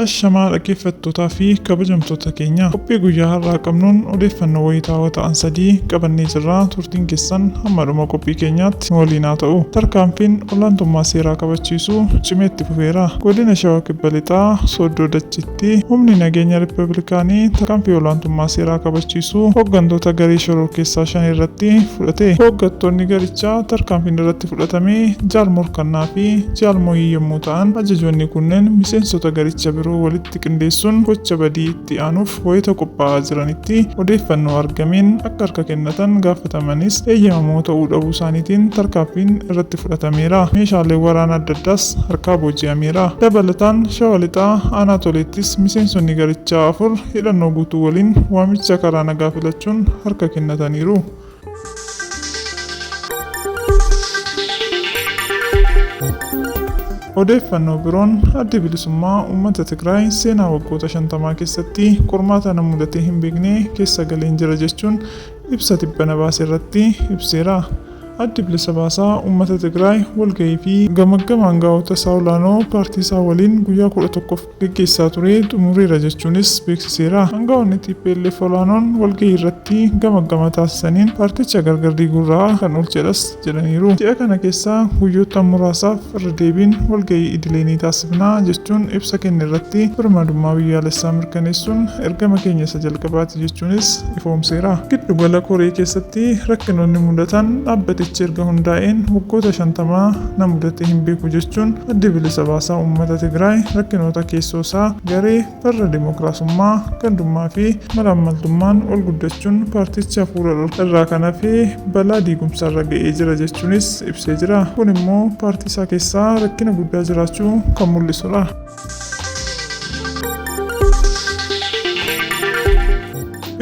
Ashamaa dhaggeeffattootaa fi kabajamtoota keenya, qophii guyyaa har'aa qabnuun odeeffannoo wayitaawaa ta'an sadii qabannee jirra. Turtiin keessan hamma dhuma qophii keenyaatti nu waliin haa ta'u. Tarkaanfiin olaantummaa seeraa kabachiisu cimee itti fufeera. Godina Shawaa Kibba Lixaa Sooddoo Dachiitti humni nageenya Rippabilikaanii tarkaanfii olaantummaa seeraa kabachiisu hooggantoota garee shororkeessaa 5 irratti fudhate. Hooggantoonni garichaa tarkaanfiin irratti fudhatame Jaal Morkannaa fi Jaal Moyii yommuu ta'an, ajajoonni kunneen miseensota garicha biroo walitti qindeessuun gocha badii itti aanuuf wayita qophaa'aa jiranitti odeeffannoo argameen akka harka kennatan gaafatamanis eeyyamamoo ta'uu dhabuu isaaniitiin tarkaanfiin irratti fudhatameera. Meeshaaleen waraana adda addaas harkaa booji'ameera. Dabalataan Shawa Lixaa Aanaa Toleettis miseensonni garichaa 4 hidhannoo guutuu waliin waamicha karaa nagaa filachuun harka kennataniiru. Odeeffannoo biroon, Addi Bilisummaa Uummata Tigraay seenaa waggoota 50 keessatti qormaata na mudatee hin beekne keessa galeen jira jechuun ibsa tibbana baase irratti ibseera. Addi Bilisa Baasaa Uummata Tigraay walgahii fi gamaggama angaa'ota isaa olaanoo paartii isaa waliin guyyaa 11f geggeessaa ture xumureera jechuunis beeksiseera. Angaa'onni tplf olaanoon walgahii irratti gamaggama taasisaniin paarticha gargar diiguurraa kan oolchedhas jedhaniiru. Ji'a kana keessa guyyoottan muraasaaf irra deebiin walgahii idilee ni taasifna jechuun ibsa kenne irratti birmadummaa biyyaalessaa mirkaneessuun ergama keenya isa jalqabaati jechuunis ifoomseera. Giddugala koree keessatti rakkinoonni mudatan dhaabbatichi erga hundaa'een waggoota 50 na mudatee hin beeku jechuun Addi Bilisa Baasaa Uummata Tigraay rakkinoota keessoo isaa garee farra dimokiraasummaa, gandummaa fi malaammaltummaan ol guddachuun paartichi hafuura dhorkuu irraa kan hafe balaa diigumsaarra ga'ee jira jechuunis ibsee jira. Kun immoo paartii isaa keessaa rakkina guddaa jiraachuu kan mul'isudha.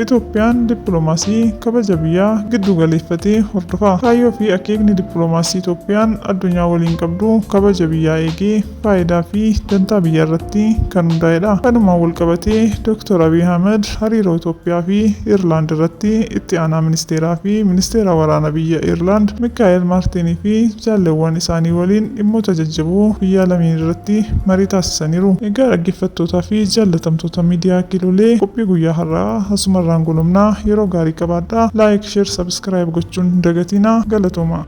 Itoophiyaan dippiloomaasii kabaja biyyaa giddu galeeffate hordofa. Kaayyoo fi akeekni dippiloomaasii Itoophiyaan addunyaa waliin qabdu kabaja biyyaa eegee faayidaa fi dantaa biyyaa irratti kan hundaa'edha. Kanumaan walqabatee Dooktar Abiy Ahimad hariiroo Itoophiyaa fi Iirlaand irratti Itti Aanaa Ministeeraa fi Ministeera Waraana biyya Iirlaand Mikaa'el Maartiinii fi jaalleewwan isaanii waliin dhimmoota jajjaboo biyyaa lameen irratti marii taasisaniiru. Egaa dhaggeeffattootaa fi jaallatamtoota miidiyaa Kiilolee, qophii guyyaa har'aa asumarraan golobna. Yeroo gaarii qabaadhaa. Like, share, subscribe gochuun hin dagatinaa. Galatoomaa.